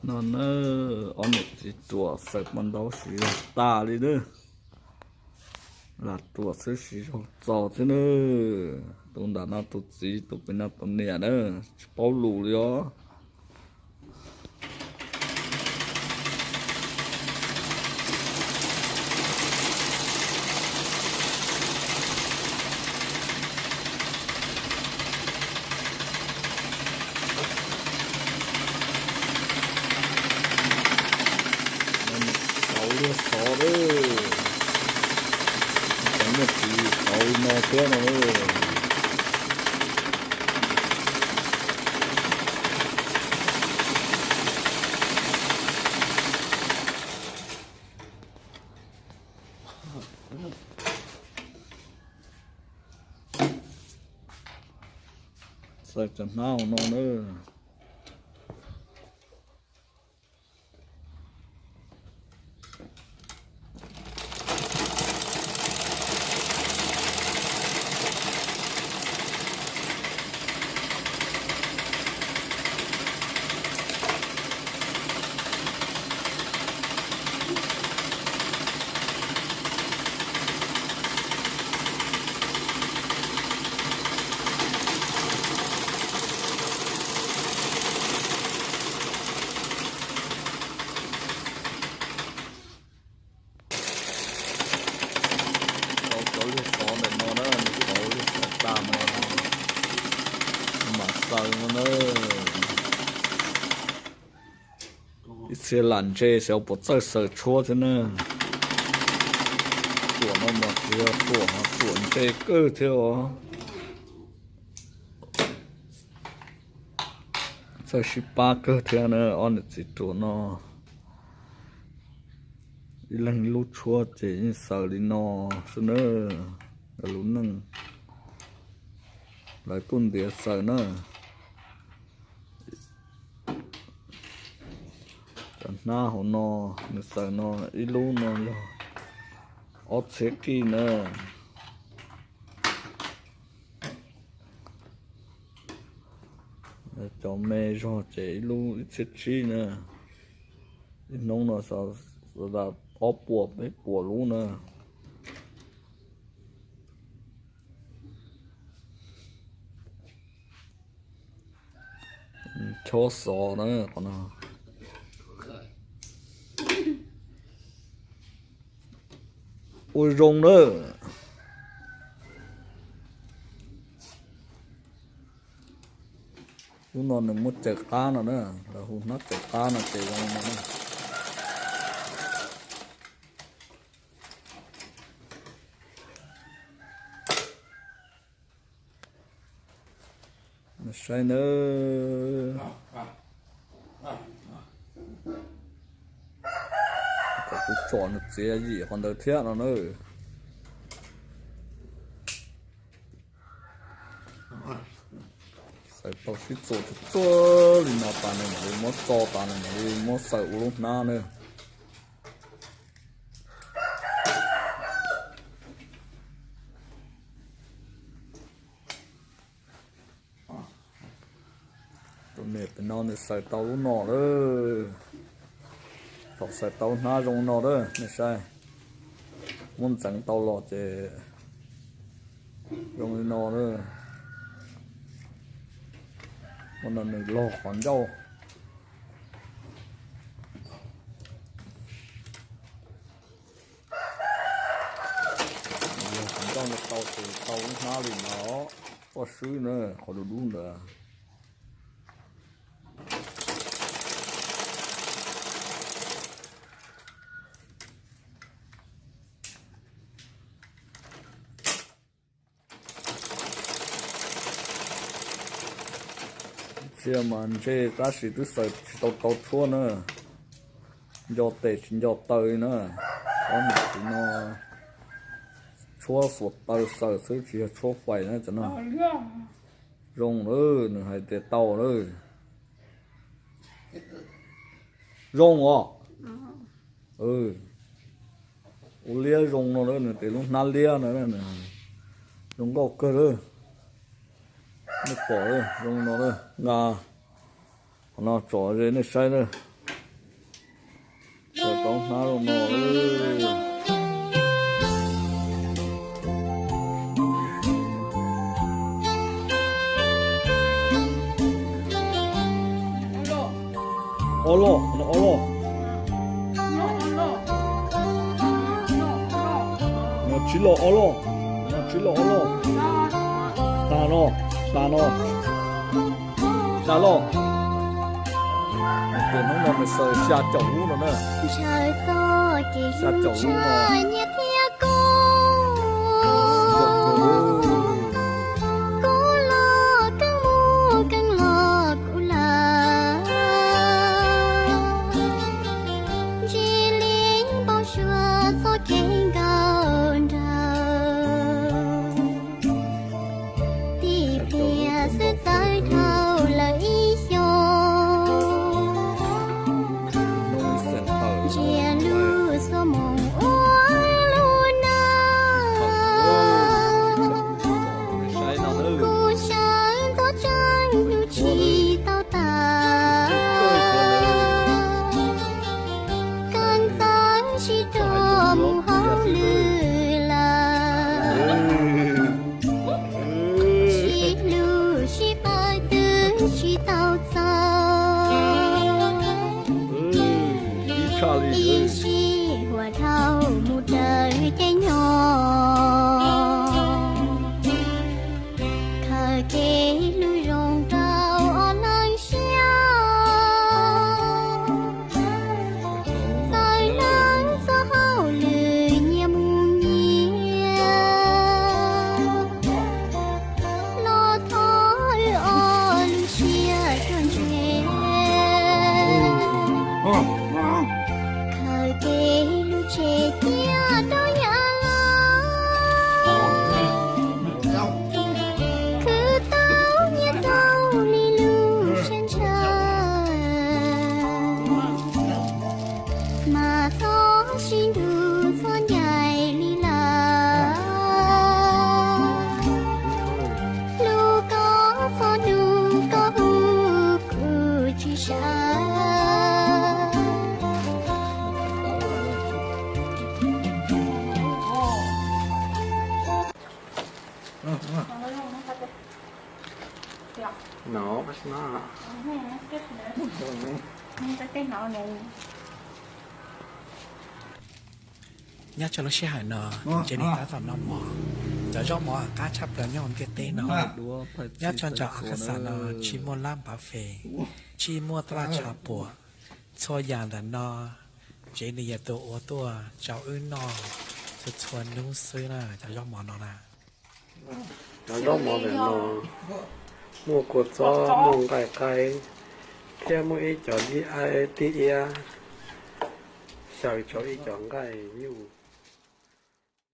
No na, ob niam txiv ruam xaws paj ntaub siv zog tas li na. Lam ruam xwb siv zog txaus thiab na. Tus nram no tus txiv, tus pem no tus niam na, tsis paub lus li os. Kauv liag xov lawm. Cov niag txiv kauv li no thiab no. Xaws cov hnab hauv no na. Rau cov liag xov ntawm no na, nws kauv liag xov tas no, mam xaws no na. Ib txhia lam ntse xyov puas txawj xaws tshuab thiab na. Ruam no mas tsis yog ruam, ruam ntse kawg thiab os. Txawj sib pab kawg thiab na, ob niam txiv ruam no. Ib leeg ib lub tshuab ces yeej xaws li no xwb na. Lawv lub neej, lawv kuj ntiav xaws na. Cov hnab hauv no, nws xaws no ib lub no yog ob txhiab kij na. Cov me zog ces ib lub ib txhiab tsib na. Ib hnub no xaws ob puas peb puas lub na. Chob xov na qhov no. Ua zoo na. Lub no nws muab caws qab no na, lawv hu hnab caws qab no ces zoo no na. Saib nawb. Kom kuv tsom nws txiav yim qhov ntawd thiab no na. Xaws tau sib txuas txuag li no tas nws mam li muab tso tas nws mam li muab xaws ua lub hnab na. Tus niam pem no nws xaws tau lub no lawm. Thaum xaws tau hnab zoo no lawm nej saib. Muab ntxeev tau los ces zoo li no lawm. Ua no nws log qhov ncauj. Log qhov ncauj no tau ces tau lub hnab li no. Poj swb na, qhov dub dub ntawd. Txhia mas ntse tab sis twb xaws tsis tau tau tshuab na. Nco tes tsis nco taw li na. Ob niam txiv no tshuab xuas taw xaws xwb tsis yog tshuab fais na cov no. Zoo lawm, nws hais tias tau lawm. Zoo os. Ua liab zoo no lawm, nws tes lub hnab liab no, zoo nkauj kawg lawm. Nej pom zoo no lawm, nqa qhov no tsom ze nej saib lawm. Rov hnab zoo no. Ob loj, no ob loj. No tsib loj ob loj. No tsib loj ob loj. Tas no, tas no. Xya loj. Tus hnub no nws xaws xya caum lub no na. Xya caum lub no. Kuv los keej mus keej los kuv lawm, ntsia li npau suav txoj kev nkauj nraug. Tib pliag xwb txawv dhau lawm ib xyoos, ntsia lub xuab moos ua lub neej. Kuv sawv ntxov tseeb hlub tsis tau tas, kawm ntxawm sib rog mus hauj lwm lawm, sib hlub sib pab twb tsis tau txog, ib sij huam dhau mus raws caij nyoog, khaws kev hlub zoo rau ob leeg siab, txawm neej txoj hauj lwm nyias mus nyias, los thov wb ob lub siab ruaj ntseg, khaws kev hlub tseg cia rau yav los, khwv tau nyias txaus li lub siab ntshaw, mas txhob sib nrug txhob ncaim li lawm, hlub koj txhua hnub koj hu kuv tsis sawv. Nyob rau lub sij hawm no, ces nws tab tom noj mov. Cov zaub mov qab tshaj plaws nyob hauv ntiaj teb no. Nyob rau nram Akhaxas no tsis muaj lab npav fes, tsis muaj taj laj tshav puam. Txhua yam ntawm no ces nws yog tus ua tuaj rau wb noj txhua txhua hnub xwb na, cov zaub mov no na. Cov zaub mov ntawm no muaj kua txob, muaj nqaij qaib, thiab muaj ib co dib aib dib iab xyaw rau ib co nqaij nyuj.